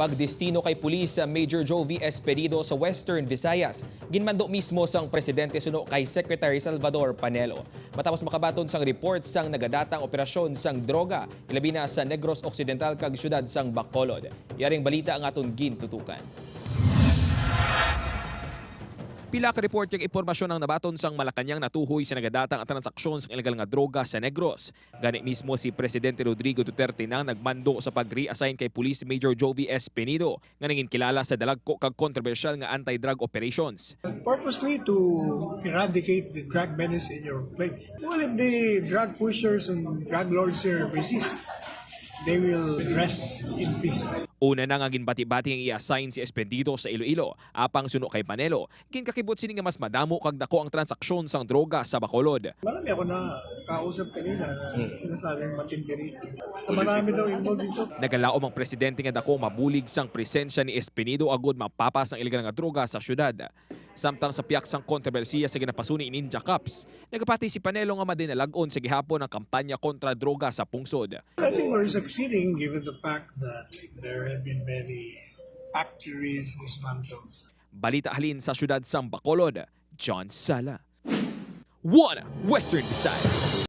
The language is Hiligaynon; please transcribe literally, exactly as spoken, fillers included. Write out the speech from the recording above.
Pagdestino kay Police Major Jovi Esperido sa Western Visayas, ginmando mismo sang presidente suno kay Secretary Salvador Panelo. Matapos makabaton sang report sang nagadatang operasyon sang droga, ilabi na sa Negros Occidental kag siyudad sang Bacolod. Yaring balita ang aton gintutukan. Pila ka report kag impormasyon ang nabaton sang Malacañang natuhoy sa nagadatang nga transaksyon sang ilegal nga droga sa Negros. Gani mismo si Presidente Rodrigo Duterte na nagmando sa pag-reassign kay Police Major Jovi Espinido, nga nangin kilala sa dalagko kag kontrobersyal nga anti-drug operations. Purposely to eradicate the drug menace in your place. Well, if the drug pushers and drug lords here resist, they will rest in peace. Una na nga ginbati-bati ang i-assign si Espinido sa Iloilo, apang suno kay Panelo, ginkakibot sini nga mas madamo kag dako ang transaksyon sang droga sa Bacolod. Marami ako na kausap kanina na sinasabing matindi rito. Basta marami daw involved dito. Nagalaom ang presidente nga dako mabulig sang presensya ni Espinido agud mapapas ang ilegal nga droga sa syudad. Samtang sa piyak sang kontrobersiya sa ginapasuni ni Ninja Cops, nagapati si Panelo nga madinalag-on sa gihapon ang kampanya kontra droga sa pungsod. I think we're succeeding given the fact that there have been many factories dismantled. Balita halin sa siyudad sang Bacolod, John Sala. One Western Visayas.